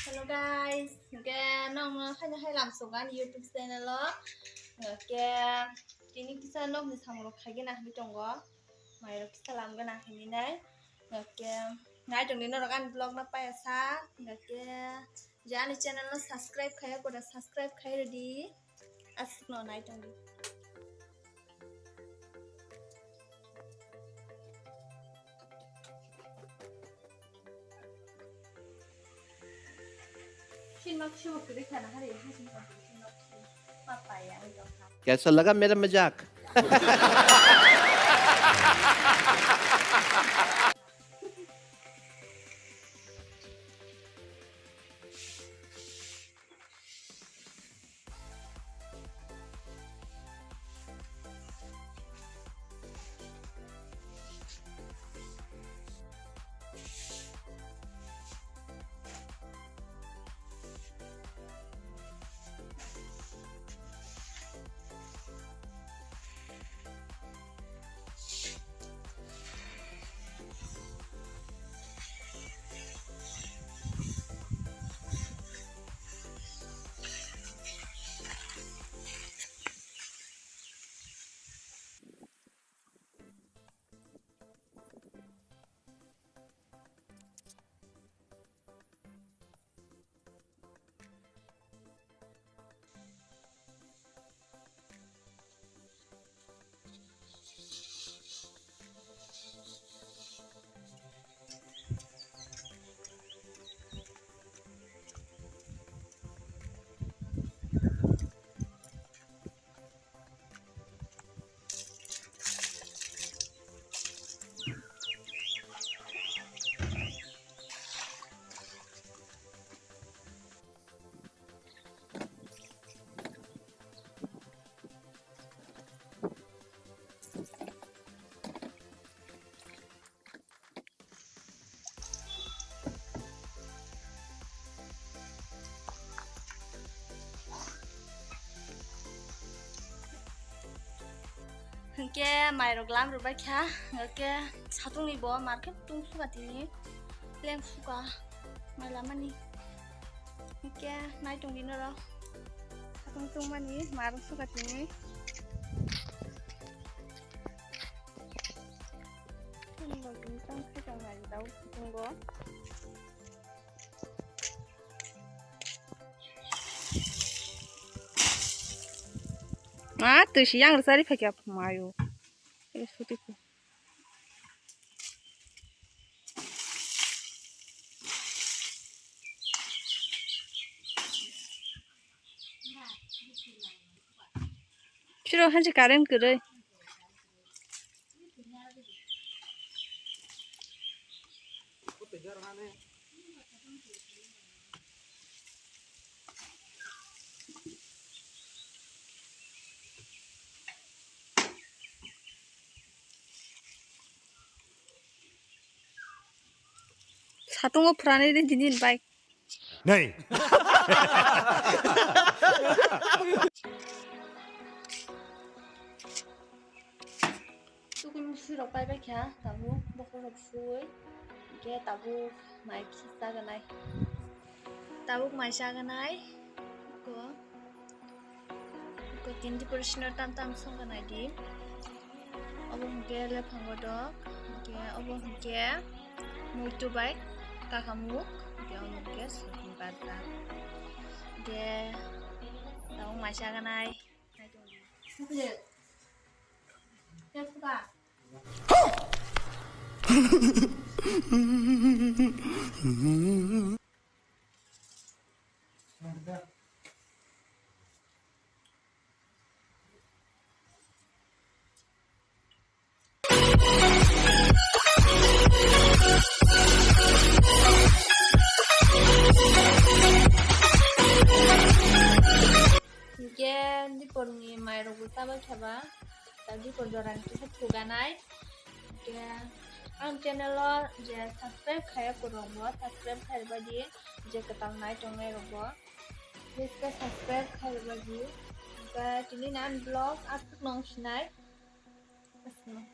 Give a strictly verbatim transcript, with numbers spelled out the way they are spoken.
Hello guys, hwnkhe nokno haino hai lamsok ani YouTube channel o. Hwnkhe tini kisa nokni samung rok khaigena hinwi tongo. Mairok kisa lamgena hinwi nai. Hwnkhe nai tongdi norok ani vlog no payasa. Hwnkhe je ani channel no subscribe khaiya kora subscribe khai rwdi. Aswkno nai tongdi. कैसा लगा मेरा मजाक? Hwnkhe mairok lam rwbaikha, hwnkhe satungni bo market tung suka tini, pleng suka mai lamani. Hwnkhe nai tongdi norok, satung tungmani mairok suka tini. Ani bo tini tang khe tong nai dau kuchungo. Ma, twi si yang rwchari phai kha mayo. Ele suti ko. Siro hansi current kwrwi. Satungo phwrani di dini bai. Nei. Tukui musui rok pai bai kha tabuk bokhorok sui, hwnkhe tabuk mai kisa chaganai, tabuk mai chaganai ko. Ko tini decoration o tam tam songkha naidi. Obo hwnkhe lephang bodok, hwnkhe obo hwnkhe muitu bai kakamuk, hwnkhe omo hwnkhe sokni barta. Hwnkhe tabuk mai chaganai. Hwnkhe diporni mairokbo chabai kheba, ta dipor jora hwnkhe thuganai. Hwnkhe ang channel o je subscribe khaiya kwrwngbo subscribe khairwbaidi, je kwtal nai tongnai rokbo please khe subscribe khairwbaidi. Hwnkhe tini nan vlog aswk nong sinai. Aswk nong.